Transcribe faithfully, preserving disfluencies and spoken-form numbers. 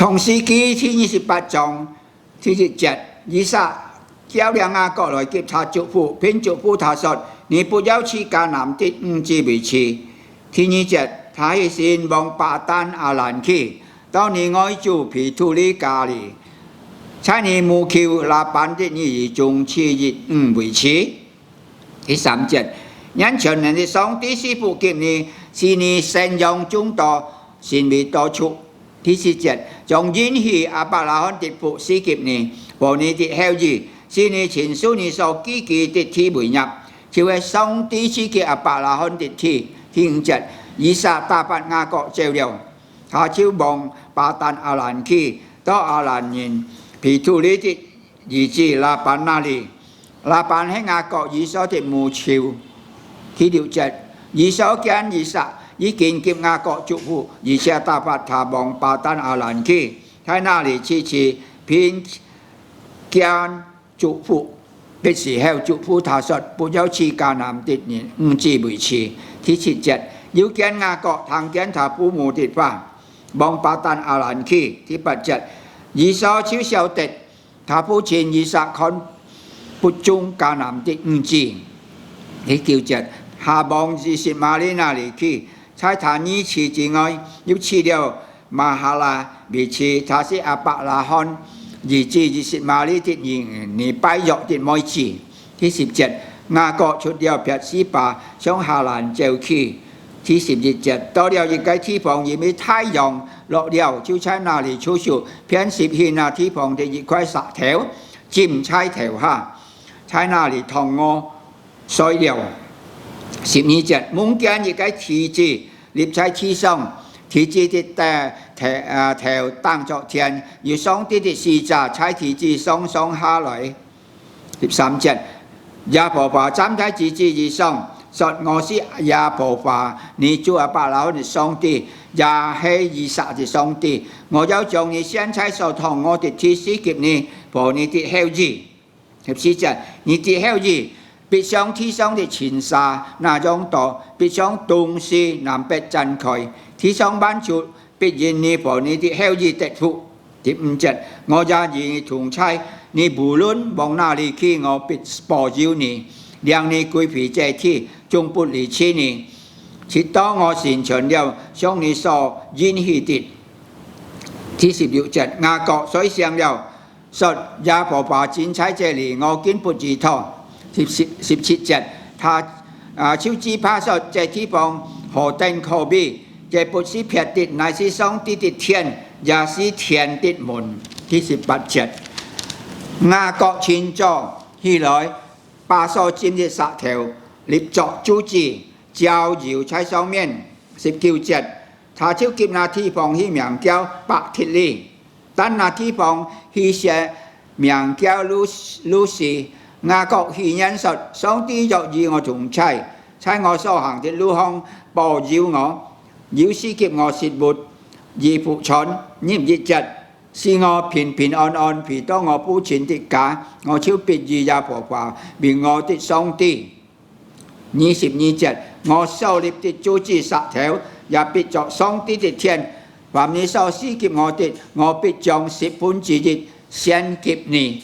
創世記第二十八章第一節，以撒叫了雅各來給他祝福，並祝福他說：「你不要去迦南的女子為妻。」第二節，他起身往巴旦亞蘭去，到你外祖彼土利家裡，在你母舅拉班的女兒中娶一女為妻。 第三節，願全能的上帝賜福給你，使你生養眾多，成為多族。第四節，將應許亞伯拉罕的福賜給你和你的後裔，使你承受你所寄居的地為業，就係上帝賜給亞伯拉罕的地。第五節，以撒打發雅各走了，他就往巴旦亞蘭去，到亞蘭人彼土利的 兒子拉班那裡。拉班係雅各、以掃的母舅。第六節，以掃見以撒已經給雅各祝福，而且打發他往巴旦亞蘭去，在那裡娶妻，並見祝福，必時候祝福他說：「不要娶迦南的女子為妻。」第七節，又見雅各聽見他父母的話，往巴旦亞蘭去。第八節，以掃就曉得 他父親以撒看不中迦南的女子。第九節，下往以實瑪利那裡去，在他二妻之外，又娶了瑪哈拉為妻，她是亞伯拉罕兒子以實瑪利的女兒，尼拜約的妹子。第十節，雅各出了別是巴，向哈蘭走去。第十一節，到了一個地方，因為太陽落了，就在那裡住宿，便拾起那地方的一塊石頭， 枕在頭下，在那裡躺臥睡了。十二節，夢見一個梯子立在地上，梯子的頭，頭，呃，頭頂著天，有上帝的使者在梯子上上下來。十三節，耶和華站在梯子以上，說：「我是耶和華，你祖亞伯拉罕的上帝，也係以撒的上帝。我要將你現在所躺臥的地賜給你和你的後裔。」 十四節，你的後裔必像地上的塵沙那樣多，必向東西南北展開，地上萬族必因你和你的後裔得福。十五節，我也與你同在，你無論往哪裡去，我必保佑你，領你歸回這地，總不離棄你，直到我成全了向你所應許的。第十六節，雅各睡醒了， 說：「耶和華真在這裡，我竟不知道。」十，十，十七節，他，啊，就懼怕說：「這地方何等可畏！這不是別的，乃是上帝的殿，也是天的門。」第十八節，雅各清早起來，把所枕的石頭立作柱子，澆油在上面。十九節，他就給那地方起名叫伯特利。 但那地方起先名叫路，路斯。雅各許願說：「上帝若與我同在，在我所行的路上保佑我，又賜給我食物與服穿。」十一節，使我平平安安回到我父親的家，我就必以耶和華為我的上帝。 二十二節，我所立的柱子石頭，也必作上帝的殿。凡你所賜給我的，我必將十分之一獻給你。